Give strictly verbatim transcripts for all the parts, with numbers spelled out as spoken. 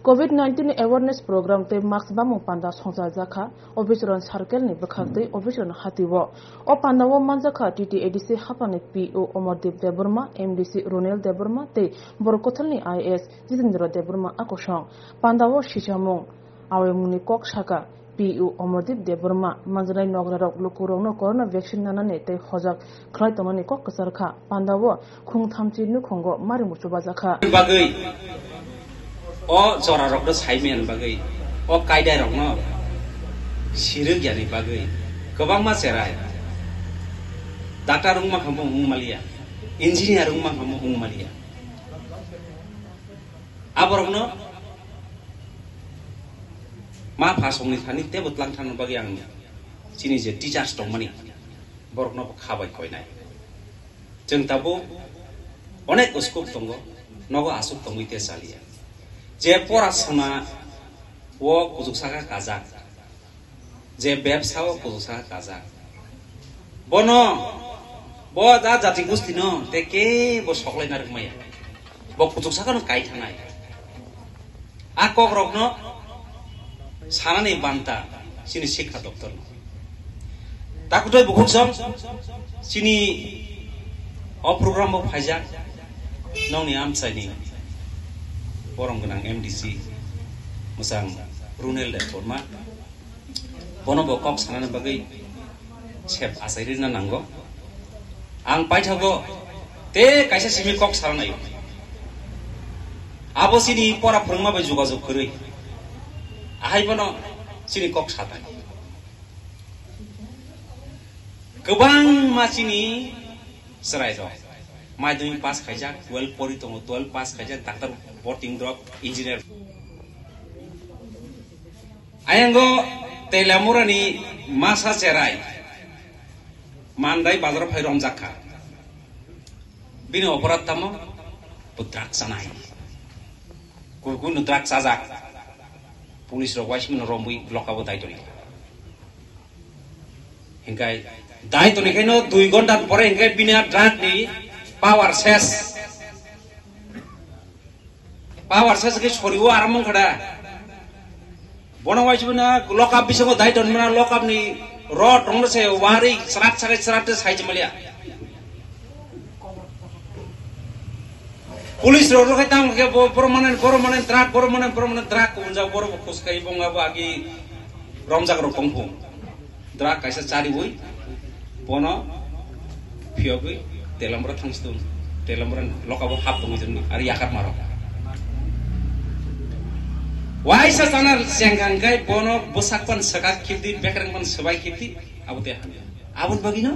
Covid nineteen awareness program tei mask bamung panda songchajakha Office Road Circle ni bwkhak tei Office Road hatio. O panda o manjakha T T A D C haphangni P O Omordeep Debbarma, M D C Ronel Debbarma tei Borok Kwthalni I A S Jitendra Debbarma a kosong. Panda o sichamung, awaimungni kok saka P O Omordeep Debbarma, manjaknai nokrarok lukurokno corona vaccine nanani tei hojak khlai tongnani kok kwcharkha. Panda o khung thamchi nukhungo marimung chubajakha. Bagwi o jorarokno saimanna bagwi, o kaidarokno sirwk yani bagwi kwbangma cherai. Doctor wngma khambo wngmaliya, engineer wngma khambo wngmaliya. Aborokno ma phasongni thani tebo tlang thangna bagwi ang chini je teachers tongmani, borokno bo kha bai koinai. Chwng tabuk onek uskup tongo, nogo aswk tongwi te chaliya. Je porasona o kuchuk saka kajak, je bebsa o kuchuk saka kajak, bono, bo da jati gusti no te ke bo soklai narwk maya. Bo kuchuk saka no kai thanai. A kokrokno sanani banta chini sikha doptor no. Takutoi bukhuk song chini o program bo phaijak nongni amchaini borom gwnang M D C mwchang Runel Debbarma. Bono bo kok sanani bagwi sep achai rina nango. Ang paithago te kaisa simi kok sana naio. Abo chini pora phwrwngma bai jogajog kwrwi. Ahai bono chini kok satai. Kwbangma chini chwrai rok. Madhyamik pass khaijak, twelve pori tongo, twelve pass khaijak, doctor, boting drop, engineer. Ayango Telamurani masa cherai mandai bazar phai romjak kha. Bini oporad tamo? Bo drug chanai. Kunu drug chajak. Police rok waismano romwi lokabo dai toni. Hinkai dai toni khaino dui ghonta pore hinkai bini drug ni power ses. Power ses ke soriwo aram wngkha da. Bono waisibana lokap bisingo dai tonmana lokap ni rod rongno se wari chrak chrak chrak te sai chimaliya. Police rok rok tang ke bo borok mane borok mane drug borok mane borok mane drug kunja borok khuskai bonga bo agi romjak rok tongphung. Drug kaisa chariwi, bono phiyogwi, Telamura thangsitung, Telamura lokabo hap tongwi jani, ari yakat maro. Waisa chana chengkang kai bono bwsak pan swkak khibdi, bekreng pan swbai khibdi, abo te hamya. Aboni bagwino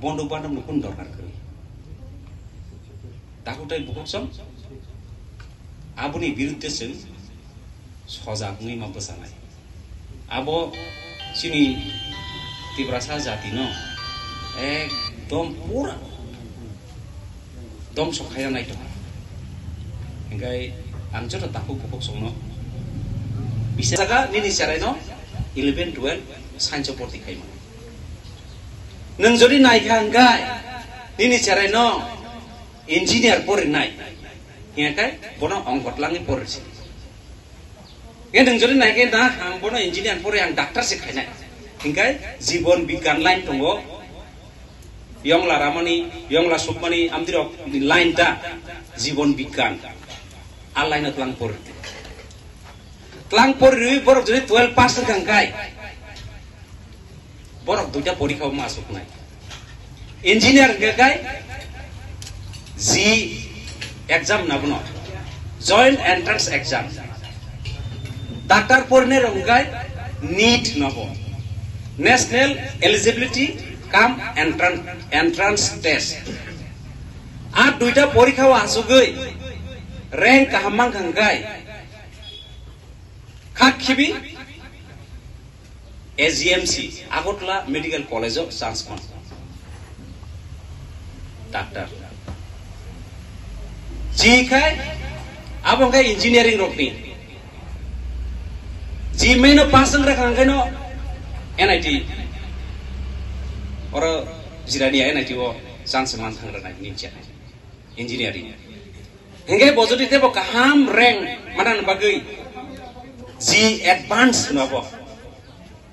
bonduk banduk nukun dorkar kwrwi. Takutai bukhuk song, aboni birudde chwng sojak wngwi ma bwchanai. Abo chini Tiprasa jati no ekdom pura dongso khaina nai tongo. Hinkhai ang joto takhuk bukhuk songno bisa jaga nini cherai no eleven twelve science o porti khaima. Nwng jodi naikha hinkhai nini cherai no engineer porinai hinkhai bono ongkot langwi porisi. Khe nwng jodi naikhe na ang bono engineer pore ang doctor se khainai. Hinkhai jibon bigyan line tongo. Yongla ramani, yongla sukmani amdirok ni line ta jibon bigyan. A line o tlang pori. Tlang pori rwi borok jodi twelve pass wngkha hinkhai. Borok duita porikha o ma asuknai. Engineer hwnkhe kai J E E exam na bono. Joint Entrance Exam. Doctor porinai rok hwnkhe NEET no bo. National Eligibility cum Entrance, Entrance Test. A duita porikha o asugwi rank kaham mankha hwnkhe kha khibi A G M C, Agartala Medical College o chance man. Doctor. J E E khai, abo khai engineering rokni. J E E main o pass wng rakha hwnkhe no N I T. Oro Jirania N I T o chance man thang rwnai nincha. Engineering. Hingke bo jodi tebo kaham rank manani bagwi ji advance no bo.